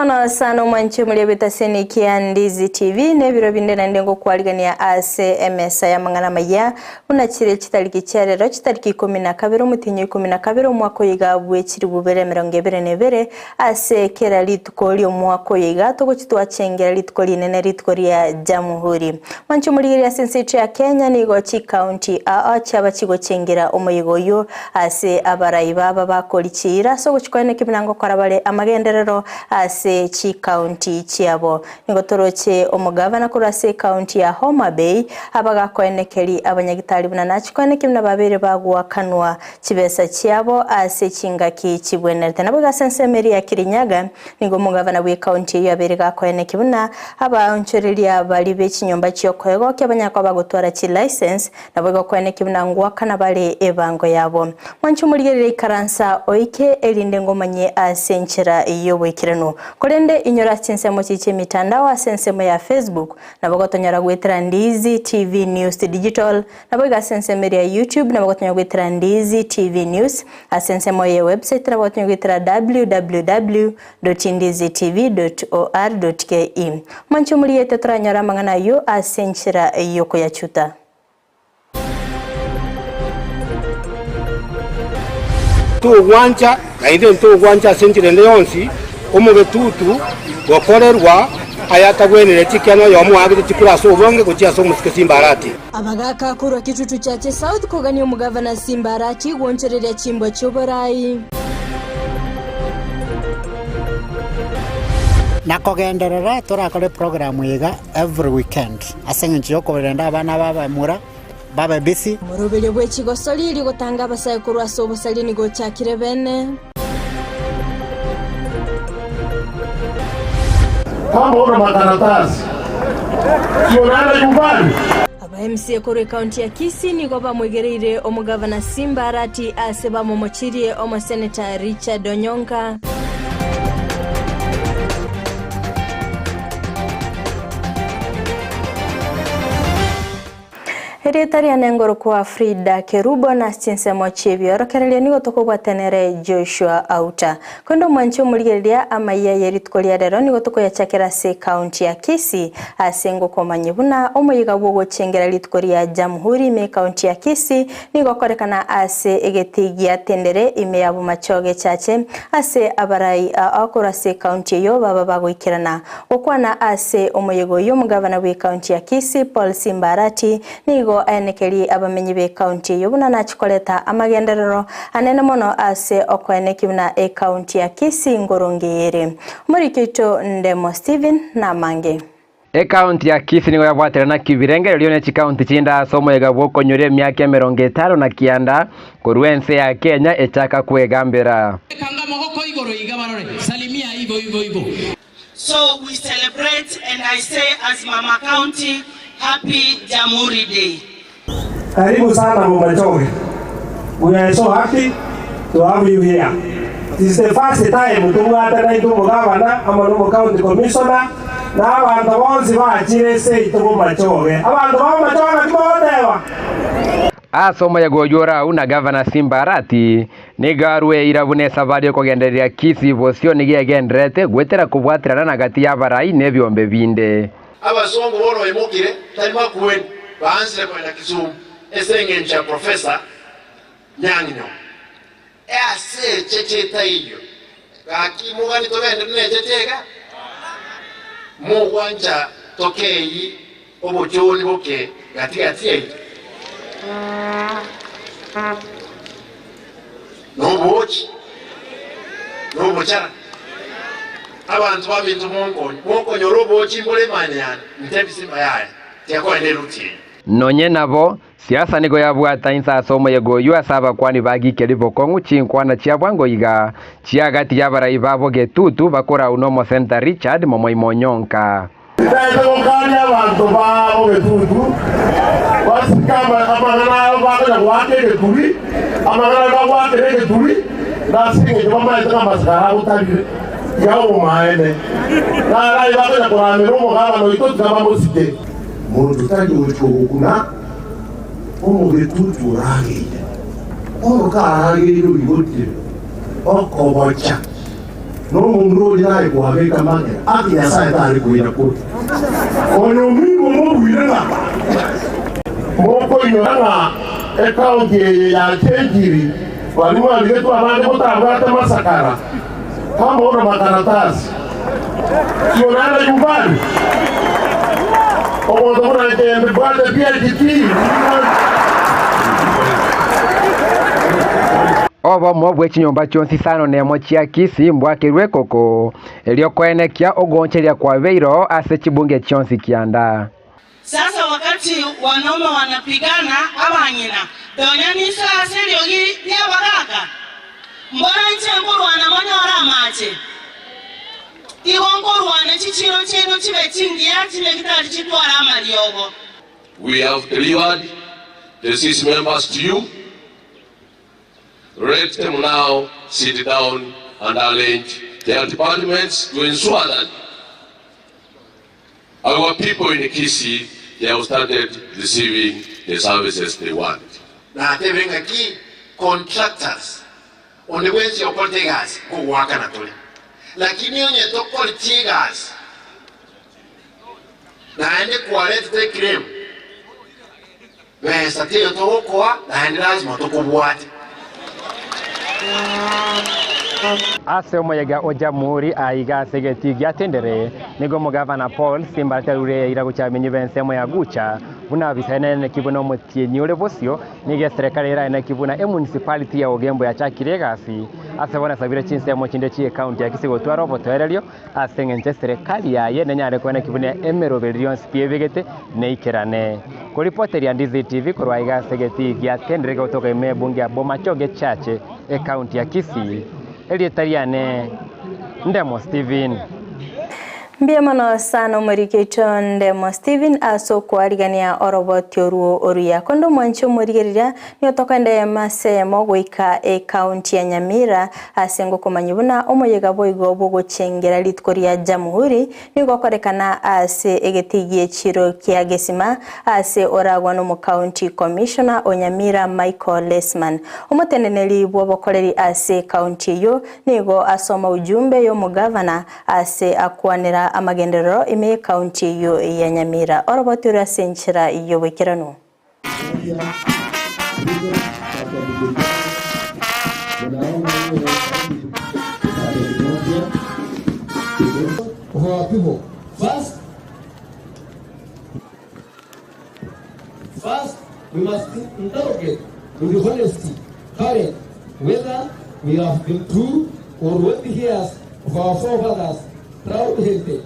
mono sana omwanchi omoria bw'etaseni kia Ndizi TV na ebiro binde naende ngokwarigania ase emesa y'amang'ana amaya buna chire chitariki chia rero chitariki ikomi na kabere omotienyi o ikomi na kabere omwaka oyo iga bwe chilifu bibere emerongo ebere na ebere ase kera rituko ri'omwaka oyo iga togochi twachengera rituko rinene rituko ria Jamhuri. Mwanche omorigereria ase ense yaito ya Kenya nigo chikaunti ao chiaba chigochengera omoyega oyio Ase abarai baba bakori chiira ase ogochia kwaye buna ngokora bare amagenderero ase chikaunti chiabo. Nigo toroche omogavana korwa ase ekaunti ya Homa Bay abagakoenekeri abanyagitari buna nachikoeneki buna babeire bagoakanwa chibesa chiabo ase chingaki chibwenerete. Naboigo ase ensemo eria ya Kirinyaga nigo omogavana bw'ekaunti eyio abeire gakoeneki buna abaonchoreria baria be chinyomba chiokoegokia banyare koba bagotwara chilicense Naboigo koeneki buna ngoakana bare ebango yabo. Mwanche omorigererie ikaransa oike, erinde ngomanyie ase enchera y'oboikeranu. Korende inyore ase chinsemo chiria chi'emitandao ase ensemo ya Facebook, nabo gotonyora goetera Ndizi TV News Digital, naboigo ase ensemo eria ya YouTube nabo gotonyora goetera Ndizi TV News, ase ensemo ye website nabo gotonyora goetera www.ndizitv.or.ke. Mwanche omorigeretie toranyore amang'ana ayio ase enchera y'okoyachuta. Togwancha, naende ntogwancha ase enchera ende yonsi, omogetutu gokorerwa ayatagwenereti, ekiagera oyomo oagete chikura ase obonge gochia ase omosike Simba Arati. Abagaka korwa Kitutu Chache South kogania omogavana Simba Arati gwonchoreria chimbwa chi'oborai. Na kogenderera torakore eprogram iga every weekend ase eng'encho yokorenda abana aba abamura babe busy. Omoroberio bwe chigosori erio gotanga abasae korwa ase obosaria nigo ochakire bene. Kwamba una makaratasi si unaenda nyumbani. Aba MCA korwa ekaunti ya Kisii nigo bamwegereire omogavana Simba Arati ase bamomochirie omoseneta Richard Onyonka. Erieta riane ngorokwa Frida Kerubo na ase chinsemo chi'ebiorokererio nigo tokobwatanere Joshua Auta. Korende omwanchi omorigereria amaiya ye rituko ria rero nigo tokoyachakera ase ekaunti ya Kisii ase ngokomanyia buna omoyega bw'ogochengera rituko ria Jamhuri ime ekaunti ya Kisii nigo okorekana ase egetii gia Tendere ime ya Bomachoge Chache ase abarai ao korwa ase ekaunti eyio baba bagoikerana Gokwana ase omoyega oyio omogavana bw'ekaunti ya Kisii Paul Simba Arati nigo aenekerie abamenyi b'ekaunti eyio buna nachi koreta amagenderero anene mono ase okoenekia buna ekaunti ya Kisii ngoronge ere. Omoriki oito Ndemo Stephen namange. Ekaunti ya Kisii nigo yabwaterana kibirengererio ne chikaunti chinde ase omoyega bw'okonyora emiaka emerongo etano na kianda korwa ense ya Kenya echaka kwegambera. Kanga amagoko igoro iga barore, salimia igo igo igo. So we celebrate and I say as Mama County happy Jamhuri Day. Karibu sana Bomachoge. We are so happy to have you here. It is the first time tobwate naintwe omogavana amo na omocounty commissioner na abanto bonsi bachire seito Bomachoge. Abanto ba Bomachoge naki mogoteba? Ase omoyega oyio ore agwo na gavana Simba Arati, Nigo arue eira buna esabari y'okogendereria Kisii bosio nigo egendererete goetera kobwaterana na gati y'abarai na ebiombe binde. Abasongo bono baimokire, tari makueni, baansire kogenda Kisumu ase engencho ya Professor Nyang' Nyong'o. Ase echeche etaiyo, gaki mogani togenderere necheche iga? Mogwancha tokei obochoni boke gati gati yaito? Noboochi, nobochara. Abanto baminto monkonye, mokonyora oboochi mbore imani yane, ntebi simba yaya, tiakoenda eruti eyio. Nonye nabo, siasa nigo yabwata inse ase omoyega oyio ase abakwani ba Gikeri bokong'u chinkwana chia bwango iga chia gati y'abarai babo getutu bakorau n'omosenta Richard Momoima Onyonka. Ntaete gokania abanto ba bogetutu basike amang'ana abo bakonya goaka egeturi, amang'ana aria bagoakera egeturi, nase engencho bamaete ng'a amasikara agotarire, tiga obomaene. Naro aye bakonya koramera omogabana oito, tiga bamosike. Monto tari gochia ogokuna omogetutu orageire, bono karageire oigotire okobocha. Nomomura oria aye koabeka magega, ake Nyasae tare koira korwa. Konya ominwe mobuire ng'a mokoinyora ng'a ekaunti eye yachenchiri baria mwarigetwe abange motabwate masakara amo na makaratasi. Sionana nyumbani. Omonto buna inche mbwate PhD. Obomo bwe chinyomba chionsi isano nemo chia Kisii mbwakerwe ekoko, erio koenekia ogoonchoreria kwabeireo ase chibunge chionsi kianda. Sasa wakati wanaume wanapigana abang'ina, nonya ninse ase eriogi ri'abagaaka? Mbora inche nkorwana monyore amache? Igo nkorwana chichiiro chiaino chibe chingiya, chinyagitari chitware amariogo. We have delivered the six members to you. Let them now sit down and arrange their departments to ensure that our people in Kisii they have started receiving the services they want. Natebire ng'aki contractors onde bwensi okorete egasi nkogoakana tore, lakini onye tokoreti egasi naende kwaretete eclaim, Besa teiyo togokoa, naende lasima tokobwate. Ase omoyega o Jamhuri aiga ase egetii gia Tendere, nigo omogavana Paul Simba arure eira gochia abamenyi b'ensemo ya Gucha buna abisa eneneki buna omotienyi ore bosio. Nigo eserekari eraeneki buna emunicipality ya Ogembo yachakire egasi ase bono esabire chinsemo chinde chi'ecounty ya Kisii gotwara obotoererio Ase engencho eserekari yaye nenyare koeneki buna emeroberio yonsi pi ebegete neikerane. Koripoteria Ndizi TV korwa aiga ase egetii gia Tendere gegotoka ime ebunge ya Bomachoge Chache, ecounty ya Kisii. Erieta riane Ndemo Stephen. Mbuya mono sana omoriki oito Ndemo Stephen ase okoarigania oroboti orwo oruya. Konde omwanchi omorigereria nigo tokoenda eyemo ase eyemo goika ecounty ya Nyamira Ase ngokomanyia buna omoyega boigo bw'ogochengera rituko ria Jamhuri nigo okorekana ase egetii gi'echiro kia Gesima ase oragwa n'omocounty commissioner o Nyamira Michael Lesman. Omoteneneri bw'obokoreri ase ecounty eyio nigo asoma ujumbe y'omogavana ase akwanera amagenderero ime y'ecounty eyio ya Nyamira. Oroboti ore ase enchera y'oboikeranu. Of our people. First, first, we must interrogate with honesty, courage, whether we have been true or what the heirs of our forefathers' proud heritage.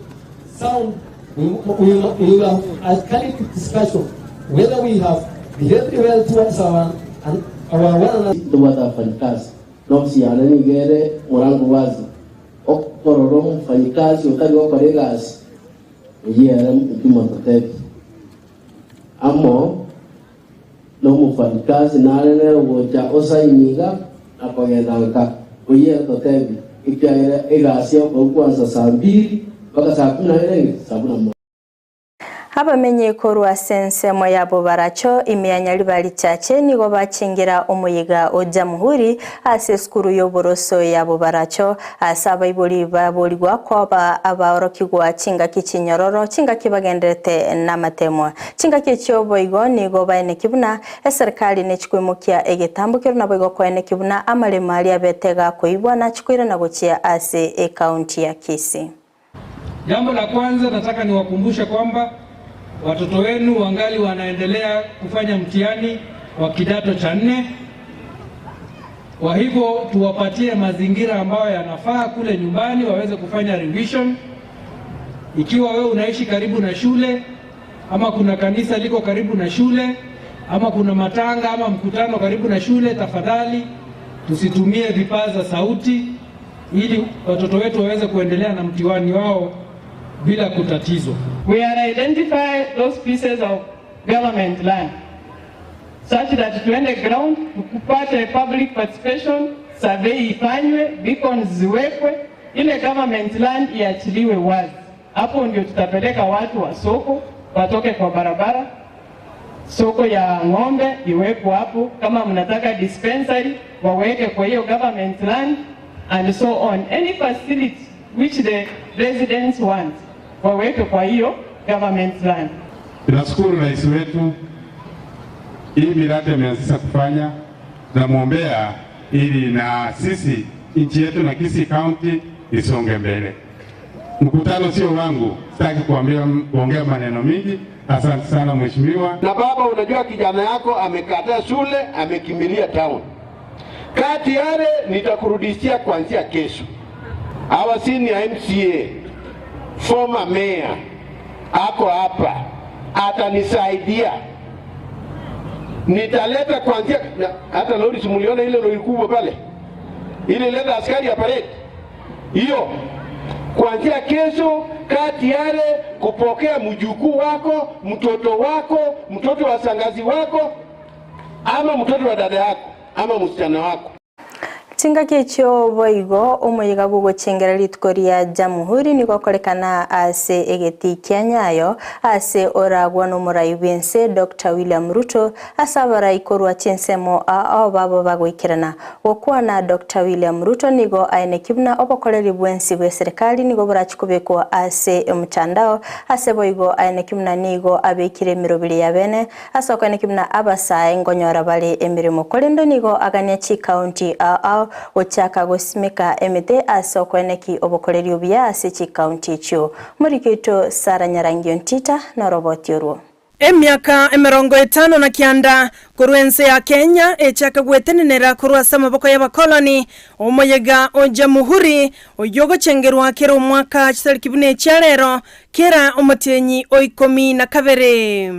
Sound, we, we, we have a candid discussion whether we have behaved well towards our, and our one another. Tobwate abafanyikazi, na ofisi yane nigo ere morango wazi. Okorora omofanyikazi otari gokora egasi, oyio ere intwe mototebi. Amo nomofanyikazi nare nere ogocha osaini iga na kogenda nka, oyio ere totebi, ekiagera egasi yakoru kwansa saa mbili mpaka saa kumi na renge, saa kumi na moja. Abamenyi korwa ase ensemo ya Bobaracho, ime ya Nyaribari Chache nigo bachengera omoyega o Jamhuri ase esukuru y'oboroso ya Bobaracho ase abaibori baborigwa koba abaorokigwa chingaki chinyororo chingaki bagenderete namatemwa. Chingaki echio boigo nigo baeneki buna eserikali nechikoimokia egetambo keria naboigo koeneki buna amaremo aria abete gakoibwa nachikoirana gochia ase ecounty ya Kisii. Jambo la kwanza nataka niwakumbushe kwamba watoto wenu wangali wanaendelea kufanya mtihani wa kidato cha nne. Kwa hivyo tuwapatie mazingira ambayo yanafaa kule nyumbani waweze kufanya revision. Ikiwa wewe unaishi karibu na shule ama kuna kanisa liko karibu na shule ama kuna matanga ama mkutano karibu na shule, tafadhali tusitumie vipaza sauti ili watoto wetu waweze kuendelea na mtihani wao bila kutatizwa. We are identify those pieces of government land such that tuende ground tupate public participation, survey ifanywe, beacons ziwekwe, ile government land iachiliwe wazi. Hapo ndio tutapeleka watu wa soko watoke kwa barabara, soko ya ng'ombe iwekwe hapo. Kama mnataka dispensary waweke kwa hiyo government land and so on. Any facility which the residents want waweke kwa hiyo government land. Tunashukuru rais wetu, hii miradi ameanzisha kufanya, tunamwombea ili na sisi nchi yetu na Kisii County isonge mbele. Mkutano sio wangu, sitaki kuambia kuongea maneno mingi. Asante sana mheshimiwa. Na baba, unajua kijana yako amekataa shule, amekimbilia town. Kati yale nitakurudishia kuanzia kesho. Our senior MCA, former mayor ako hapa, atanisaidia. Nitaleta kuanzia hata lori, simuliona ile lori kubwa pale, ile leta askari ya parade hiyo kuanzia kesho, kaa tayari kupokea mjukuu wako, mtoto wako, mtoto wa shangazi wako, ama mtoto wa dada yako, ama msichana wako. Chingaki echio boigo omoyega bwogochengera rituko ria Jamhuri nigo okorekana ase egeti kia Nyayo ase oragwa nomorai bwense Dr. William Ruto ase abarai korwa chinsemo ao babo bagoikerana gokwana Dr. William Ruto nigo aeneki buna obokoreri bwensi bwe serikali nigo borachi kobekwa ase omotandao ase boigo aeneki buna nigo abekire emirobiri ya bene ase okoeneki buna abasae ngonyora bare emirimo korende nigo agania chikaunti ao gochaka gosimeka emete ase okoeneki obokoreri obuya ase chikaunti echio morikeito Sara Nyarangio Ntita na roboti orwo Emiaka emerongo etano na kianda korwa ense ya Kenya echaka gwetenenera korwa ase amaboko y'abakoloni omoyega o Jamhuri oywo ogochengerwa kera omwaka chitariki buna echia rero kera omotienyi o ikomi na kabere.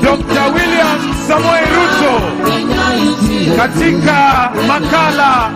Dr. William Samoei Ruto katika makala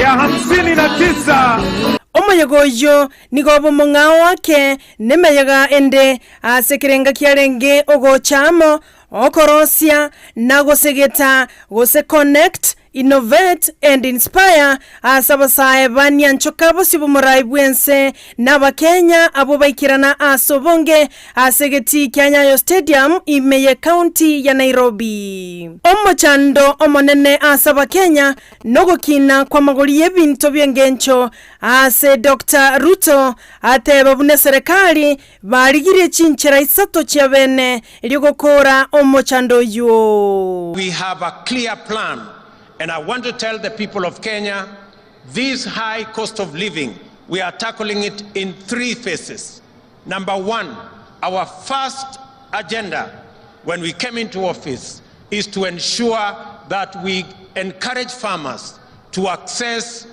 ya 59. Omoyega oyio nigo obe omong'ao ake nemeyega ende ase ekerenga kiarenge ogocha amo, okorosia, na gosegeta, gose connect, innovate and inspire ase abasae ba Nyanchoka bosio b'omorai bw'ense na Abakenya abwo baikerana ase obonge ase egetii kia Nyayo Stadium ime y'ecounty ya Nairobi. Omochando omonene ase Abakenya nogokina kw'amagori y'ebinto bi'engencho ase Doctor Ruto ateba buna eserekari barigirie chinchera isato chiabene erio gokoora omochando oyio. We have a clear plan and I want to tell the people of Kenya this high cost of living, we are tackling it in three phases. Number one, our first agenda when we came into office is to ensure that we encourage farmers to access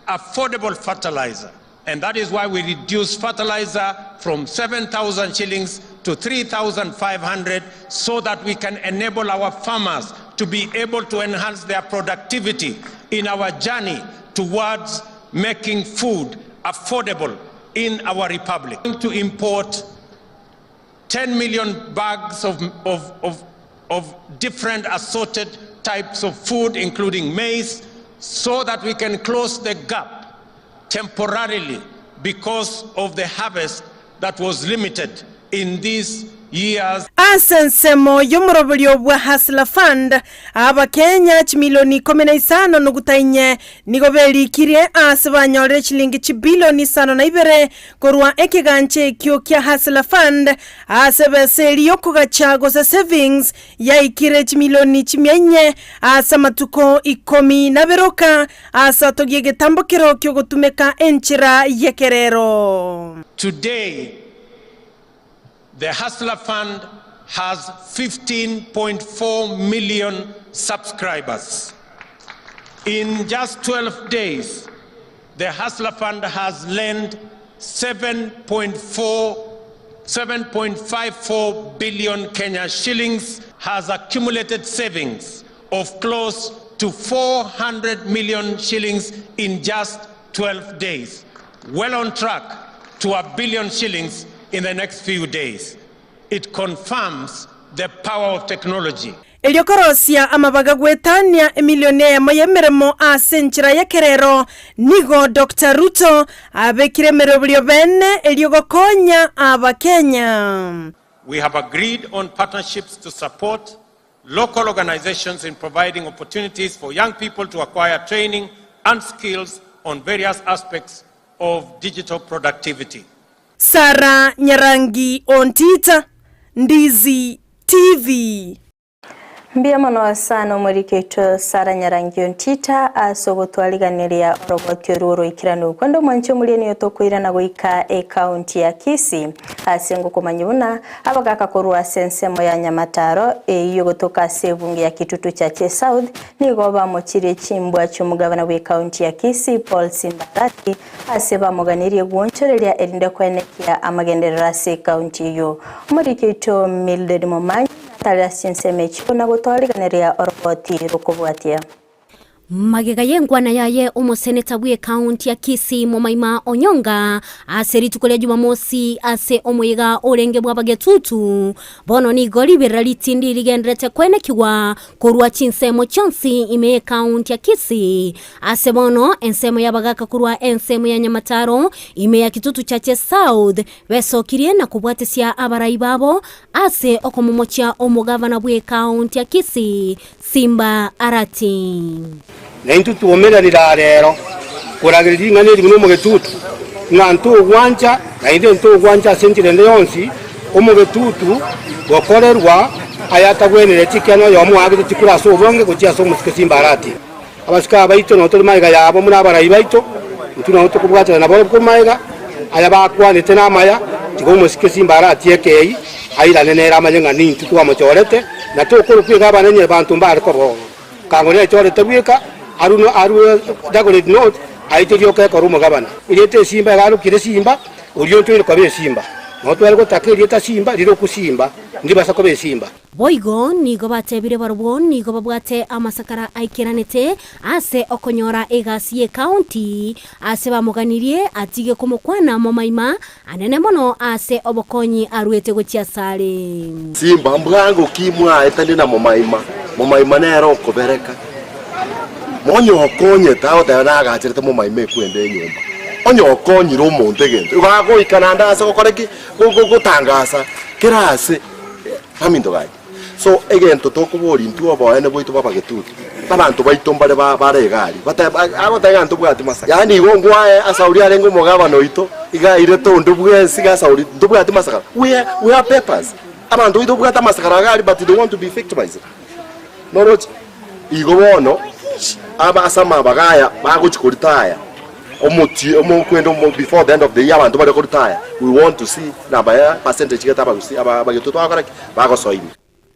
affordable fertilizer. And that is why we reduced fertilizer from 7,000 shillings to 3,500 so that we can enable our farmers to be able to enhance their productivity in our journey towards making food affordable in our republic. To import 10 million bags of, of, of, of different assorted types of food, including maize, so that we can close the gap temporarily because of the harvest that was limited in these years. Ase ensemo y'omoroberio bwa Hustler Fund, Abakenya chimilioni ikomi na isano nuguta inye nigo berikirie ase banyorire chilingi chibilioni isano na ibere korwa ekegancha ekio kia Hustler Fund ase ebesa eria y'okogacha gose savings yaikire chimilioni chimia inye ase amatuko ikomi na abere oka ase atogie egetambokero ki'ogotumeka enchera y'ekerero. Today, the Hustler Fund has 15.4 million subscribers. In just 12 days, the Hustler Fund has lent 7.4 7.54 billion Kenya shillings, has accumulated savings of close to 400 million shillings in just 12 days. Well on track to a billion shillings in the next few days. It confirms the power of technology. Erio korosia amabaga goetania emilioni eyemo y'emeremo ase enchera y'ekerero, nigo Doctor Ruto abekire emeroberio bene erio gokonya Abakenya. We have agreed on partnerships to support local organizations in providing opportunities for young people to acquire training and skills on various aspects of digital productivity. Sarah Nyarangi Ontita, Ndizi TV. Mbuya mono sana omoriki oito Sarah Nyarangi Ontita ase ogotwariganeria oroboti orwo oroikeranu. Kwende omwanchi omoriani oyo tokoirana goika ecounty ya Kisii ase ngokomanyia buna abagaka korwa ase ensemo ya Nyamataro eyio gotoka ase ebunge ya Kitutu Chache South nigo bamochirie chimbwa chiomogabana bw'ecounty ya Kisii Paul Simbarati ase bamoganirie gwonchoreria erinde koenekia amagenderero ase ecounty eyio. Omoriki oito Mildred Momanyi natare ase chinsemo echio na gotwariganeria oroboti rokobwatia. Magega y'enkwana yaye omoseneta bw'ekaunti ya Kisii Momaima Onyonga ase rituko ria Jumamosi ase omoyega orenge bw'abagetutu, bono nigo riberera ritindi rigenderete koenekigwa korwa chinsemo chionsi ime y'ekaunti ya Kisii. Ase bono ensemo y'abagaka korwa ensemo ya Nyamataro ime ya Kitutu Chache South besokirie na kobwatesia abarai babo ase okomomochia omogavana bw'ekaunti ya Kisii Simba Arati. Na intwe twomeranire aa rero koragereria ring'ana eri buna omogetutu, ng'a ntogwancha, naende ntogwancha ase enchera ende yonsi omogetutu gokorerwa ayatagwenereti, ekiagera noyomo oagete chikura ase obonge gochia ase omosike Simba Arati. Abasike aba baito nabo tore magega yabo buna abarai baito, intwe nabo tokobwatana nabarabwo korwa magega, aya bakwanete namaya, tiga omosike Simba aratie ekei, airane nere amanye ng'a nintwe twamochorete, na tokorokwa iga abanene abanto mbare koba oo. Kang'o nechorete bweka, arue arue Dagoret North, aite rioka ekore omogabana. Erieta esimba iga arokire Simba, oria ontoire koba esimba. Nabo tware gotaka erieta Simba rirokwe Simba, ndibasa koba esimba. Boigo nigo batebire barobwo nigo babwate amasakara aikeranete ase okonyora egasi y'ecounty, ase bamoganirie atige komokwana momaima anene mono ase obokonyi aruete gochia asare. Simba mbwango ki mwaetanie na momaima, momaima nere okobereka. Onye okonyete agoteba nagacherete momaima ekwende enyomba. Onye okonyire omonto egento, igo agoika naende ase gokora ki? Gotangasa kera ase. Baminto gaki, so egento tokoboria intwe oboene bwaito bw'abagetutu, abanto baito mbare bare iga aria, bateba agoteba iga ntobwati masakara. Yaani igo ngwae asauri arenge omogabana oito, iga airete onde bwensi iga asauri ntobwati masakara. We we have papers. Abanto baito babwate amasakara iga aria but they want to be victimized. Noroche? Igo bono aba ase amabaga aya bagochia koritaya omotie omokwenda omo before the end of the year abanto bare koritaya we want to see namba ya percentage gete abagusi aba abagetutu bagokora ki? Bagosoima.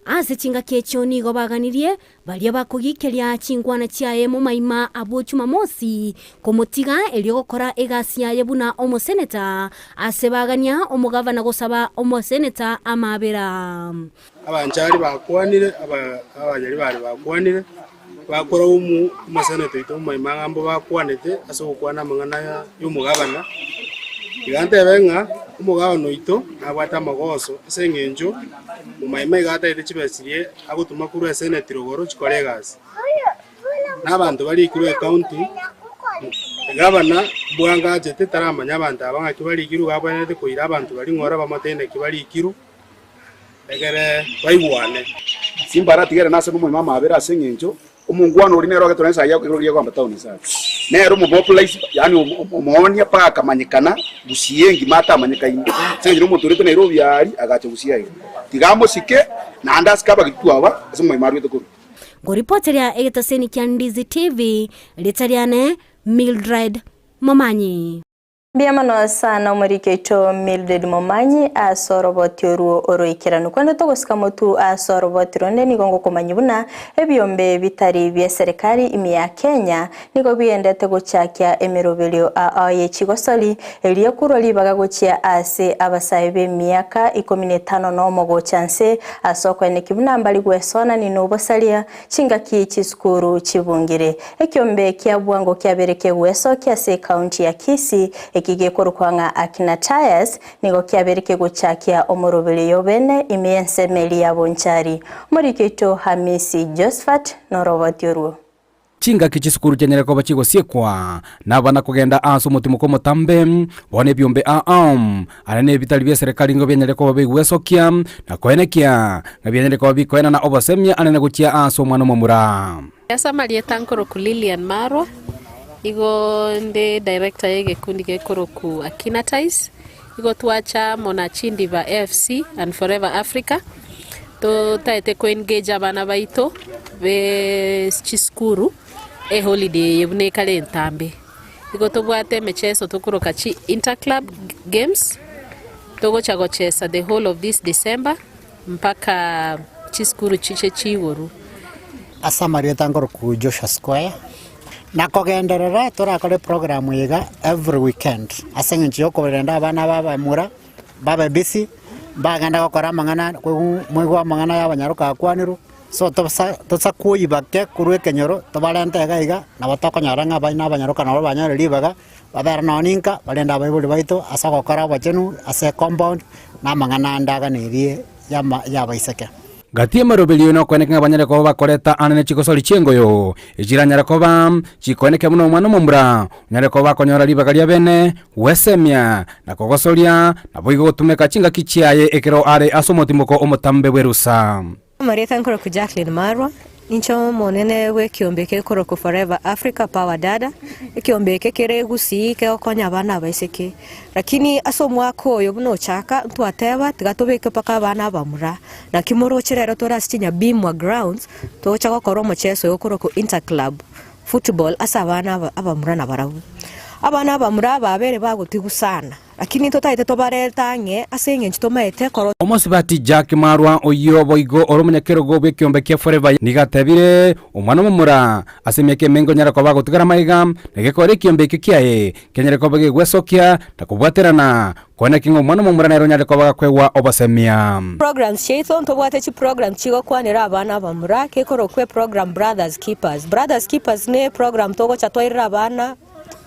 Ase chingaki echio nigo baganirie baria bakogikeria chinkwana chiaye momaima abwo Jumamosi komotiga erio gokora egasi yaye buna omoseneta ase bagania omogavana gosaba omoseneta amabera. Abanchari bakwanire, abanyari baria bakwanire, bakora omoseneta oito omomaima ng'a mbo bakwanete ase ogokwana amang'ana y'omogabana. Iga ntebe ng'a omogabana oito nabwate amagoso ase eng'encho momaima iga ataete chibesa chiria agotoma korwa eseneti rogoro chikore egasi. Na abanto barikirwe ecounty, gavana mbwangachete taramanya abanto aba ng'aki barikirwe, iga abwenerete koira abanto baria ng'ora bamotebie naki barikirwe. egere baigwane. Simba aratigere nase nomoima amabera ase eng'encho omongwana oria nere ogetore ensa ya ekero riria kwamba town isare. Nere omomobilize yaani omoonia mpaka akamanyekana Gusii engima atamanyekaine. Ase eng'encho nomonto orete Nairobi aaria agacha Gusii aiga. Tiga amosike naende asike abagetutu aba ase omoima arwete korwa. Ngoripoteria egetaseni kia Ndizi TV, rieta riane Mildred Momanyi. Mbuya mono sana omoriki oito Mildred Momanyi ase oroboti orwo oroikeranu. Kwende togosika motu ase oroboti ronde nigo ngokomanyia buna ebiombe bitari bie serikali ime ya Kenya nigo biendete gochakia emeroberio ao ye chigosori erio korwa ribaga gochia ase abasae b'emiaka ikomi na etano nomo gocha nse ase okoenekia buna mbari gwesonani nobosaria Chingaki chisukuru chibungire. Ekiombe kia bwango kiabeire kegwesokia ase ekaunti ya Kisii eki gekorokwa ng'a Akina Tyres nigo kiabeire kegochakia omoroberio yobene ime y'ensemo eria ya Bonchari. Omoriki oito Hamisi Josphat noroboti orwo. Chingaki chisukuru chianyare koba chigosiekwa, na abana kogenda ase omotimoko omotambe, bono ebiombe aa are nebitari bi'eserekari nigo bianyare koba bigwesokia na koenekia ng'a bianyare koba bikoenana obosemia anene gochia ase omwana omomura. Ase amarieta nkorokwa Lilian Marwa. Igo nde director y'egekundi gekoroku Akinatais, igo twacha amo na Chindiba AFC and Forever Africa, totaete ko engage abana baito be chisukuru eholiday eye buna ekare entambe. Igo tobwate emecheso tokoroka chi interclub games, togocha gochesa the whole of this December mpaka chisukuru chiche chiigorwe. Ase amarieta nkorokwa Joshua Square, na kogenderera torakore program iga every weekend ase eng'encho ya okorenda abana aba abamura babe busy, mbagenda gokora amang'ana moigwe amang'ana ya abanyaroka akwanirwe, so tosa tosa koibake korwa ekenyoro tobarente iga iga nabo tokonyora ng'a abaina abanyaroka nabo banyore ribaga, babere nonye ninka barende abaibori baito ase ogokora obochenu ase ecompound na amang'ana ande aganerie yama yabaiseke. Gati y'emeroberio nokoeneka ng'a banyare koba bakoreta aane ne chigosori chi'engoyo, echiranyare koba chikoeneka buna omwana omomura, onyare koba akonyora ribaga ria bene, gwesemia, na kogosoria, naboigo gotumeka chingaki chiaye ekero are ase omotimoko omotambe bw'erusa. Amarieta nkorokwa Jacqueline Marwa, ninche omonene bw'ekiombe eke gekorokwa Forever Africa Power Dada, ekiombe eke kere gusii kegokonya abana abaiseke. Lakini ase omwaka oyo buna ochaka, ntwateba tiga tobeke mpaka abana abamura, naki moroche rero tore ase chinyabimwa grounds, togocha gokora omocheso oyo okorokwa inter club football ase abana aba abamura nabarabwo. Abana abamura aba babere bagotigwa sana. Lakini ntotagete tobarente ang'e ase engencho tomaete korora. Omosubati Jack Marwa oyio boigo ore omonyakerogo bw'ekiombe kia Forever nigo atebire, Omwana omomura ase emiaka emenge onyare koba agotigara magega, na gekore ekiombe ekio kiaye kenyare koba gegwesokia na kobwaterana, koeneki ng'a omwana omomura nere onyare koba gakoegwa obosemia. Programs chiaito, ntobwate chiprogram chigokwanera abana abamura, kekorokwa eprogram Brothers Keepers. Brothers Keepers ne eprogram togocha twairera abana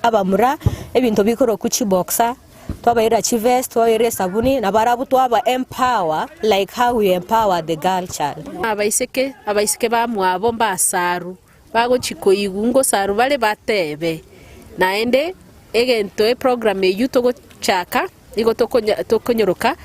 abamura ebinto bikorokwa chiboxer, twabairera chivest, twabairera esabuni, na barabwo twaba empower like how we empower the girl child. Abaiseke, abaiseke bamwabo mbasaru, bagochia koigwa ngosaru bare batebe. Naende egento eprogram eyio togochaka Nigo tokonyoroka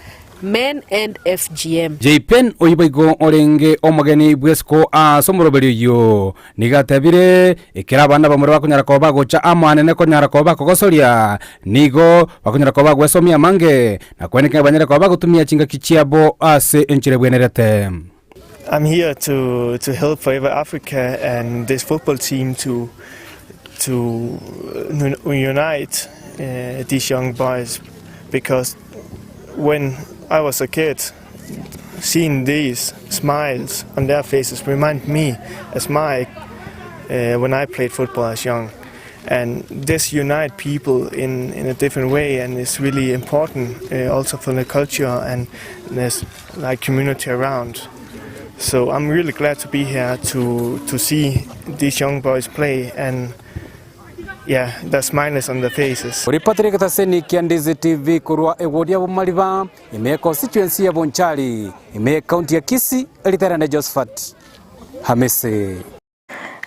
Men and FGM. J-Pen oyio boigo orenge omogeni bw'esiko ase omoroberi oyio, nigo atebire, Ekero abana bamura bakonyara koba bagocha amo anene konyara koba bakogosoria, nigo bakonyara koba bagwesomia amange, na kweneka ng'a banyare koba bagotumia chingaki chiabo ase enchera ebwenerete. I'm here to, to help Forever Africa and this football team to, to unite uh, these young boys because when I was a kid, seeing these smiles on their faces remind me as my uh, when I played football as young. And this unite people in, in a different way and is really important uh, also for the culture and this like community around. So I'm really glad to be here to, to see these young boys play and yeah, the smiles on their faces. Ori Patrick Taseni kia Ndizi TV korwa ewodi ya Bomariba, ime constituency ya Bonchari, ime county ya Kisii, eriterane Josephat Hamisi.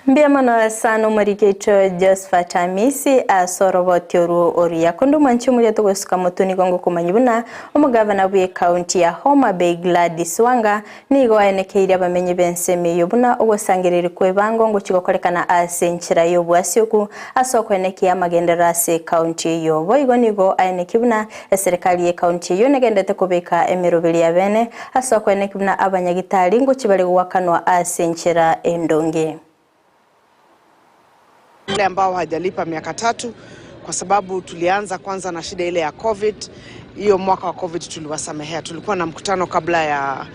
Mbuya mono sana omoriki oito Josphat Amisi ase oroboti orwo oruya. Konde omwanchi omoria togosuka motwe nigo ngokomanyia buna omogavana bwe county ya Homa Bay Gladys Wanga nigo aenekeirie abamenyi b'ensemo eyio buna ogosangereria kw'ebango ngochia gokorekana ase enchera y'obwasioku ase okoenekia amagenderero ase ecounty eyio. Boigo nigo aenekia buna eserekari y'ecounty eyio negenderete kobeka emeroberi ya bene Ase okweneki buna abanyagitari ngochia bare goakanwa ase enchera endonge. Wale ambao hajalipa miaka tatu kwa sababu tulianza kwanza na shida ile ya COVID. Hiyo mwaka wa COVID tuliwasamehea. Tulikuwa na mkutano kabla ya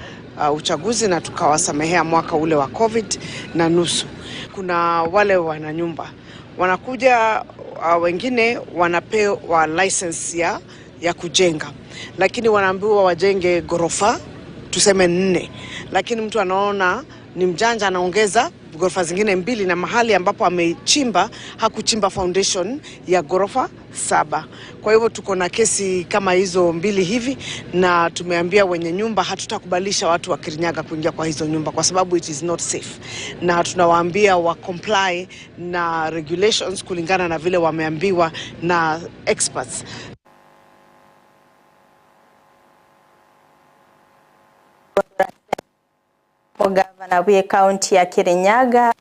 uh, uchaguzi na tukawasamehea mwaka ule wa COVID na nusu. Kuna wale wana nyumba wanakuja, uh, wengine wanapewa license ya, ya kujenga, lakini wanaambiwa wajenge ghorofa tuseme nne, lakini mtu anaona ni mjanja anaongeza ghorofa zingine mbili, na mahali ambapo amechimba hakuchimba foundation ya ghorofa saba. Kwa hivyo tuko na kesi kama hizo mbili hivi, na tumeambia wenye nyumba hatutakubalisha watu wa Kirinyaga kuingia kwa hizo nyumba kwa sababu it is not safe, na tunawaambia wa comply na regulations kulingana na vile wameambiwa na experts. Omogavana bw'ecounty ya Kirinyaga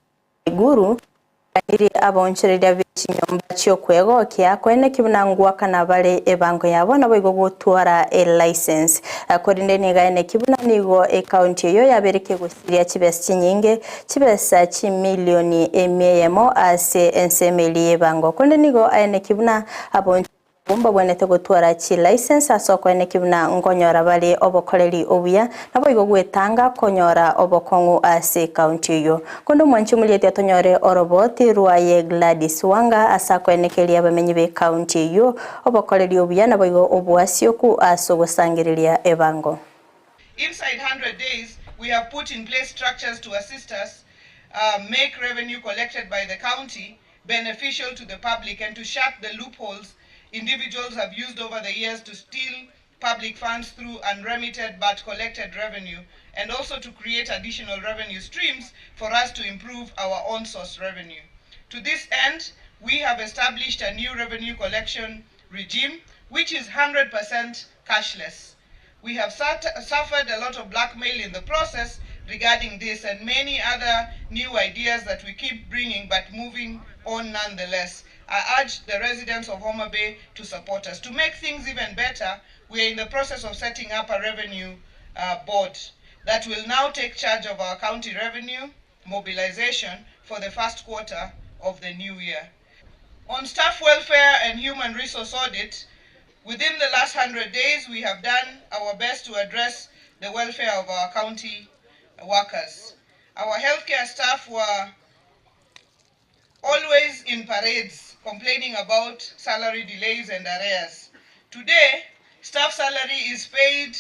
Waiguru oganirie abaonchoreria be chinyomba chi'okwegokia, koeneki buna ngwakana bare ebango yabo naboigo gotwara elicense. Korende nigo aeneki buna nigo ecounty eyio yabeire kegosiria chibesa chinyinge, chibesa chimilioni emia eyemo ase ensemo eria y'ebango. Korende nigo aeneki buna abonchori abwo mbabwenerete gotwara chilicense ase okoeneki buna nkonyora bare obokoreri obuya naboigo gwetanga konyora obokong'u ase ecounty eyio. Korende omwanchi omorieti atonyore oroboti rwaye Gladys Wanga ase akoenekeria abamenyi b'ecounty eyio obokoreri obuya naboigo oboasioku ase ogosangereria ebango. Inside 100 days, we have put in place structures to assist us uh, make revenue collected by the county beneficial to the public and to shut the loopholes individuals have used over the years to steal public funds through unremitted but collected revenue, and also to create additional revenue streams for us to improve our own source revenue. To this end, we have established a new revenue collection regime, which is 100% cashless. We have suffered a lot of blackmail in the process regarding this and many other new ideas that we keep bringing but moving on nonetheless. I urge the residents of Homa Bay to support us. To make things even better, we are in the process of setting up a revenue uh, board that will now take charge of our county revenue mobilization for the first quarter of the new year. On staff welfare and human resource audit, within the last 100 days, we have done our best to address the welfare of our county workers. Our healthcare staff were always in parades complaining about salary delays and arrears. Today, staff salary is paid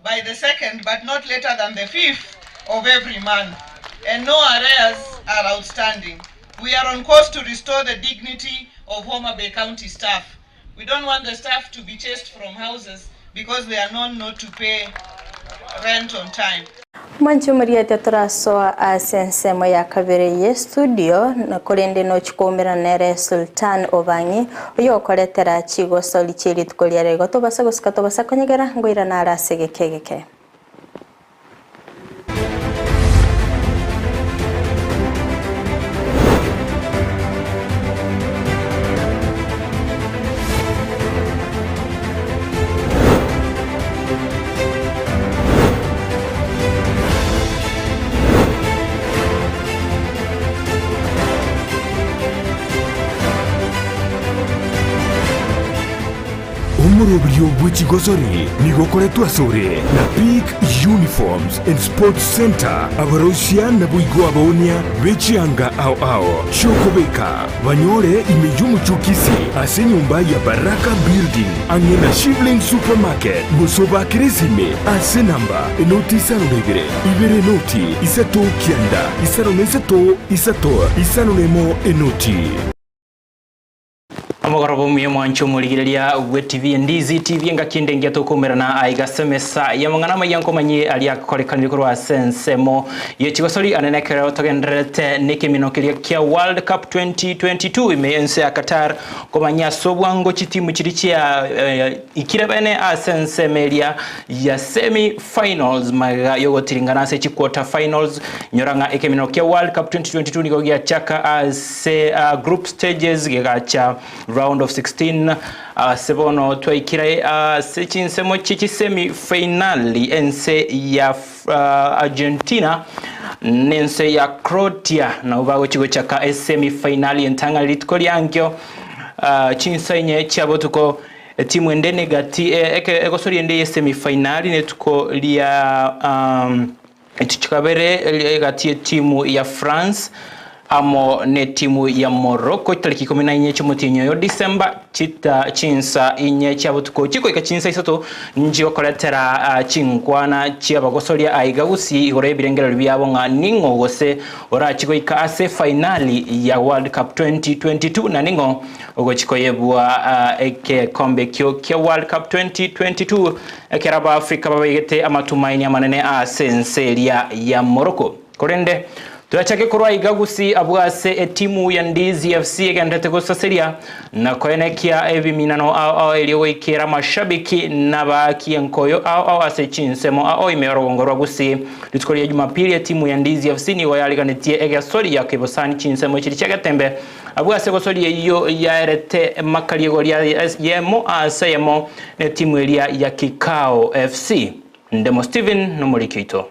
by the second, but not later than the fifth of every month, and no arrears are outstanding. We are on course to restore the dignity of Homa Bay County staff. We don't want the staff to be chased from houses because they are known not to pay rent on time. Mwanche omoriete torasoa ase ensemo ya kabere ye studio na korende nochikoumera nere Sultan Obang'i oyo okoretera chigosori chie rituko ria rero. Tobasa gosika tobasa konyegera ngoirana are ase egeke egeke. Omoroberio bwe chigosori nigo okoretwe asore na Peak Uniforms and Sports Centre, abaroisia naboigo abaonia be chianga ao ao chi'okobeka. Banyore ime y'omochie o Kisii ase enyomba ya Baraka Building ang'e na Shivling Supermarket, gose obaakere esime ase enamba enoti isano na ibere, ibere enoti, isato kianda, isano na isato, isato, isano na emo enoti. Omogoroba omuya omwanche omorigereria bwe TV Endizi TV engaki ende engiya tokoumerana aiga ase emesa y'amang'ana amaya nkomanyie aria akorekanire korwa ase ensemo ye chigosori anene ekero togendererete nekemino keria kia World Cup 2022 ime ense ya Qatar komanya ase obwango chitimu chiria chia eh, ikire bene ase ensemo eria ya semi finals magega yogotiringana ase chi quarter finals nyora ng'a ekemino kia World Cup 2022 nigo giachaka ase uh, group stages gegacha round of 16 ase bono twaikire ase chinsemo chi'chisemi finali ense ya uh, Argentina nense ya Croatia nabo bagochi gochaka esemi finali entang'ani rituko riankio uh, chinsa inye chia botuko etimu ende negati egosoria ende ye finali netuko ria um, Chikabere egati etimu ya France amo netimu ya Morocco tariki ikumi na inye chiomotienyi oyo December chita chinsa inye chia botuko chikoika chinsa isato nchigokoretera uh, chinkwana chiabagosoria aiga gusii igoro ebirengererio biabo ng'a ning'o gose orachigoika ase finali ya World Cup 2022 na ning'o ogochikoyebwa uh, ekekombe ekio kia World Cup 2022 Ekero Abaafrika babaigete amatumaini amanene ase ense eria ya Morocco. Korende, Twachake korwa iga Gusii abwo ase etimu ya Ndizi FC egenderete gosaseria na koenekia ebiminano ao ao erio goikera amashabiki na abaaki enkoyo ao ao ase chinsemo ao ime y'orogongo rwa Gusii. Rituko ria Jumapili etimu ya Ndizi FC nigo yariganetie egesori ya kebosani chinsemo chiria chia Getembe abwo ase egosori eyio yaerete makari egoria yemo ase eyemo netimu eria ya Kikao FC. Ndemo Steven nomoriki oito.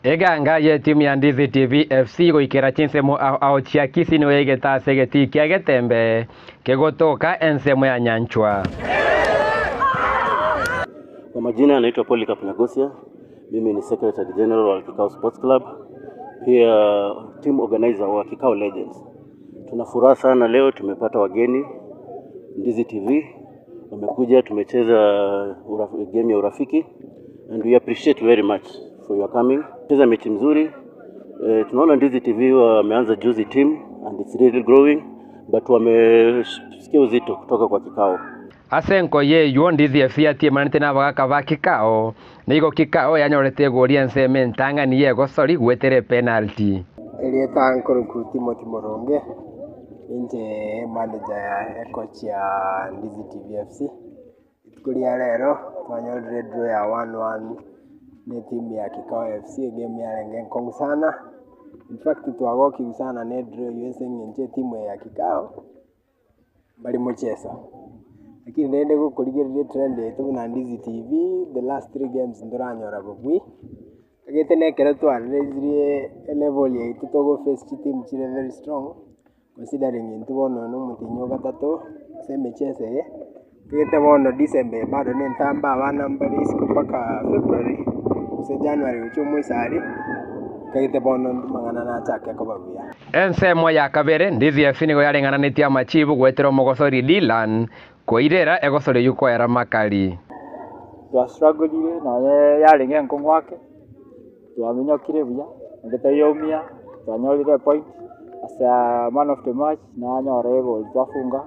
Eganga y'etimu ya Ndizi TV FC goikera chinsemo ao ao chia Kisii nigo yaigete ase egetii kia Getembe kegotoka ensemo ya Nyanchwa. Kwa majina anaitwa Polycarp Nyagosia. Mimi ni Secretary General wa Kikao Sports Club, pia team organizer wa Kikao Legends. Tuna furaha sana leo tumepata wageni Ndizi TV wamekuja, tumecheza game ya urafiki and we appreciate very much for your coming. Cheza mechi mzuri. Tunaona Ndizi TV wameanza juzi team and it's really growing but wamesikia uzito kutoka kwa Kikao. Ase enkoyo eywo Ndizi FC yatiemanete na abagaka ba Kikao, nigo Kikao yanyorete egori ensemo entang'ani y'egosori goetera epenalty. Erieta nkoruku Timothy Moronge, inche manager ya ecoach ya Ndizi TV FC. Rituko ria rero twanyorire draw ya 1-1 ne team ya Kikao FC, egame yarenge enkong'u sana. In fact twagokigwa sana ne draw eywo ase eng'encho etimu eye ya Kikao mbari mocheso. Lakini rende gokorigereria etrend yaito buna Ndizi TV, the last three games ntoranyora bobui, tagete na ekero twareresirie elevel yaito togo face chiteam chire very strong, considering intwe bono na omotienyi o gatato ase emicheso eye, tagete bono December eye bado na entambe abana mbare isiko mpaka February, gose January gochia omoiso aria, tagete bono amang'ana nachake koba buya. Ensemo ya kabere, Ndizi FC nigo yareng'ananetie amachibu goetera omogosori Dylan koirera egosori eyio koera makari. Twastrugglire nonye yarenge enkong'u ake, twaminyokire buya, naende taiyaumia, twanyorire epoint ase man of the match nanyora egoli twafunga,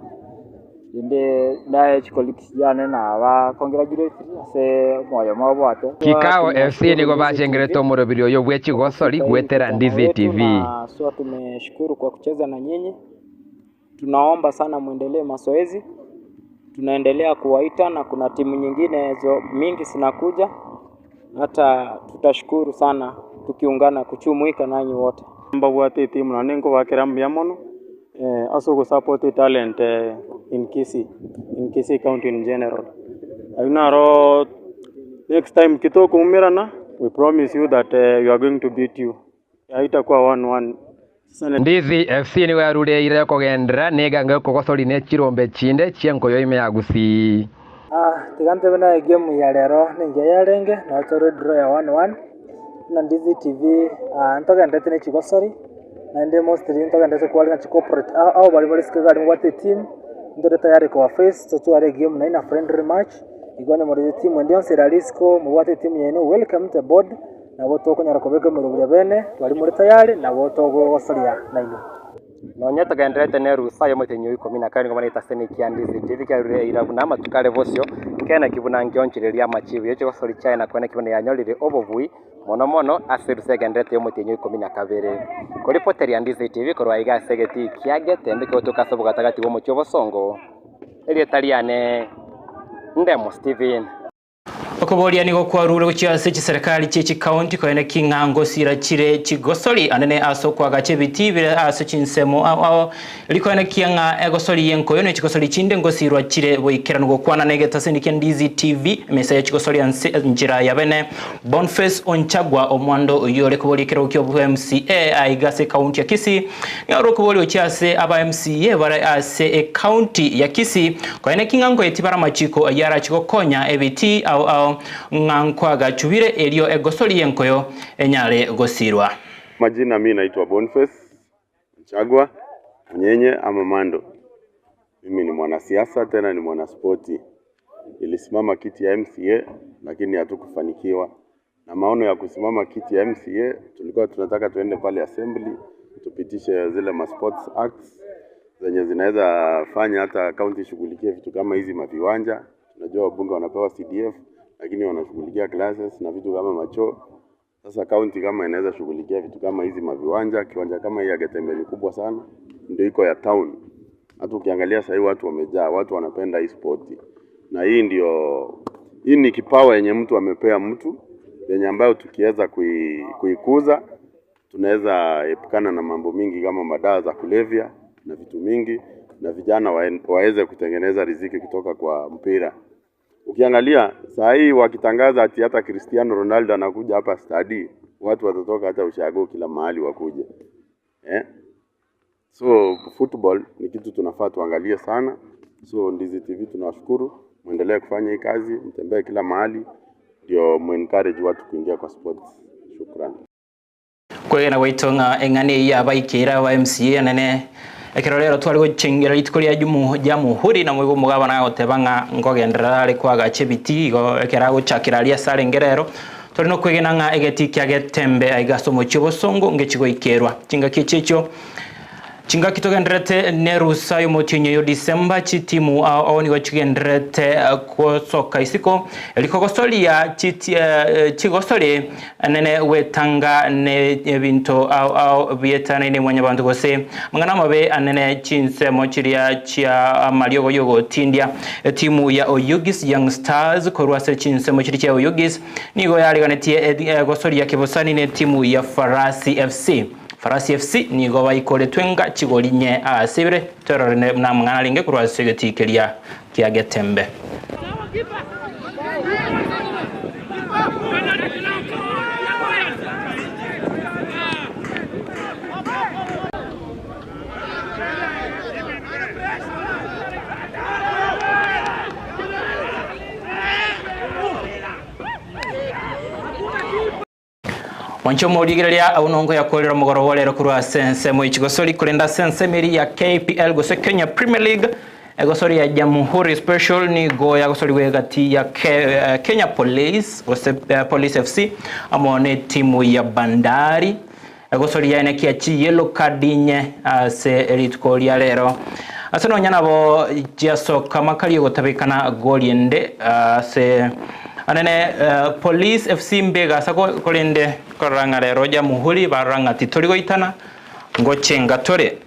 rende naye chicolleagues chiane naba congratulate ase omoyo mobwate. Kikao FC nigo bachengerete omorobiri oyo bwe chigosori goetera Ndizi TV. Na swa tumeshukuru kwa kucheza na nyinyi. Tunaomba sana muendelee mazoezi, tunaendelea kuwaita na kuna timu nyingine zo mingi zinakuja, hata tutashukuru sana tukiungana kuchumuika nanyi wote. Mbabwate etimu naende nkobakera mbuya mono ase ogosupport etalent in Kisii, in Kisii county in general. Aywo naro next time kitokoumerana we promise you that we are going to beat you, haitakuwa 1-1. Ndizi FC nigo yarureire okogenderera na eganga y'okogosori ne chirombe chinde chi'enkoyo ime ya Gusii. Tiga ntebe naye egame ya rero nengiya yarenge, nabo tore draw ya 1-1, buna Ndizi TV ntogenderete na echigosori, naende mostly ntogenderete kwarigania chicorporate abo baria bare isiko iga mobwate etimu, ntore tayari kobaface totware egame naende na friendly match, igo onye more etimu ende yonsi ere aria isiko mobwate etimu yaino welcome to board, nabo tokonyara kobeka emeroberi bene, baria more tayari nabo togogosoria nainwe. Nonya togendererete nerusa y'omotenyi o ikomi na kane nigo banaete ase nekia Ndizi TV kiarure eira buna amatuko are bosio nkeneki buna nkionchereria amachibu ye chigosori chiaye na koeneki buna yanyorire obobui mono mono ase erusa egendererete y'omotenyi o ikomi na kabere. Koripoteria Ndizi TV korwa aiga ase egetii kia Getembe kegotoka ase obogatagati bw'omochie obosongo, erieta riane Ndemo Steven. Okoboria nigo kwarure gochia ase chiserikali chie chikaunti koene ki ng'a ngosira chire chigosori anene ase okoagacha ebitii bire ase chinsemo ao ao rikoenekia ng'a egosori y'enkoyo ne chigosori chinde ngosirwa chire boikeranu gokwana na egetaseni kia Ndizi TV emesa ye chigosori anse enchera ya bene Bonface Onchagwa omwando oyio ore koboria ekerogo kia obo MCA aiga ase ekaunti ya Kisii nigo ore koboria gochia ase aba MCA bare ase ekaunti ya Kisii koeneki ng'a nkoetie bare amachiko ayio arache gokonya ebitii ao ao ng'a nkoagachubire erio egosori y'enkoyo enyare gosirwa. Majina mi naitwa Boniface Nchagwa Munyenye ama Mando. Mimi ni mwanasiasa tena ni mwanaspoti. Nilisimama kiti ya MCA lakini hatukufanikiwa. Na maono ya kusimama kiti ya MCA tulikuwa tunataka tuende pale assembly tupitishe zile ma sports acts zenye zinaweza fanya hata county ishughulikie vitu kama hizi maviwanja. Tunajua wabunge wanapewa CDF lakini wanashughulikia classes na vitu kama machoo. Sasa county kama inaweza shughulikia vitu kama hizi maviwanja, kiwanja kama hii ya Getembe ni kubwa sana, ndio iko ya town. Hata ukiangalia sahii watu wamejaa, watu wanapenda hii spoti, na hii ndio hii ni kipawa yenye mtu amepea mtu yenye ambayo tukiweza kui, kuikuza tunaweza epukana na mambo mingi kama madawa za kulevya na vitu mingi, na vijana waweze kutengeneza riziki kutoka kwa mpira. Ukiangalia saa hii wakitangaza ati hata Cristiano Ronaldo anakuja hapa stadi, watu watatoka hata ushago kila mahali wakuje eh? So football ni kitu tunafaa tuangalie sana. So Ndizi TV tunawashukuru, muendelee kufanya hii kazi, mtembee kila mahali, ndio muencourage watu kuingia kwa sports. Shukrani. Kwegena gwaito ng'a eng'ani eyio abaikeire aba MCA anene ekero rero tware gochengera rituko ria jumu jamuhuri na moigo omogabana agoteba ng'a nkogenderera are koagacha ebitii igo ekero agochakera aria ase arenge rero tore nokwegena ng'a egetii kia getembe aiga ase omochie obosongo ngechigoikerwa chingaki echi echio Chingaki togendererete nerusa y'omotienyi oyo December, chitimu ao ao nigo chigendererete gosoka isiko rikogosoria chigosori nene gwetanga ne ebinto ao ao bietanaine mwanyabanto gose amang'ana amabe anene chinsemo chiria chia amariogo y'ogotindia. Etimu ya Oyugis Young Stars korwa ase chinsemo chiria chia Oyugis nigo yariganetie gosoria kebosani netimu ya Farasi FC. Farasi FC nigo baikoretwe ng'a chigori inye ase ibere, torore namang'ana arenge korwa ase egetii keria kia Getembe. Mwanche omorigereria abwo nongo yakorera omogoro bwa rero korwa ase ensemo ye chigosori korende ase ensemo eria ya KPL gose Kenya Premier League egosori ya Jamhuri Special nigo yagosoriwe egati ya Ke, Kenya Police gose Police FC amo ne timu ya Bandari egosori yaene kia chi yellow card inye ase rituko ria rero ase nonya nabo chiasoka makari ogotabekana goli ende ase Anene Police FC mbega asa korende korora ng'a rero Jamuhuri barora ng'a titori goitana ngochenga tore.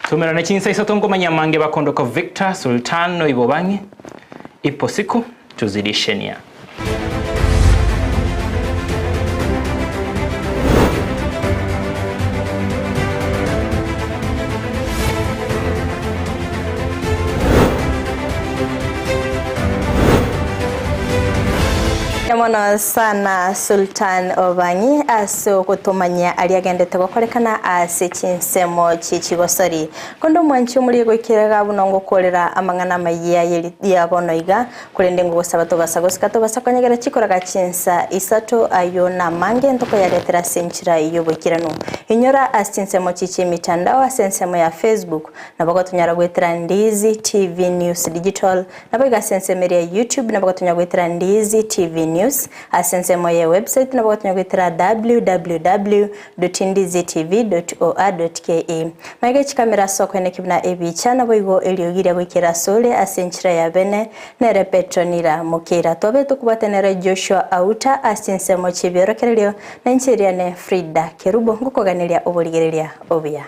Tumerane chinsa isato nkomanya amange bakondoka Victor Sultan Noibo Bang'e ipo siku tuzidishe nia. Mono sana Sultan Obanyi ase ogotomanyia aria agendete gokorekana ase chinsemo chichigosori konde omwanchi omori goikera iga buna ngokorera amang'ana amaya ya bono iga korende ngogosaba tobasa gosika tobasa konyegera chikoraga chinsa isato ayo namange ntokoyaretera ase enchera y'oboikeranu inyora ase chinsemo chiche emitandao ase ensemo ya Facebook nabo gotonyara goetera Ndizi TV News Digital nabo iga ase ensemo eria ya YouTube nabo gotonyara goetera Ndizi TV News ase ensemo ya website nabo gotonyara goetera www.ndizitv.or.ke Magega chikamera ase okoeneki buna ebicha naboigo eriogi riria goikera asore ase enchera ya bene nere Petronila Mokeira. Tobe tokobwate nere Joshua Auta ase chinsemo chi'ebiorokererio na inche eriane Frida Kerubo ngokoganeria oborigereria obuya.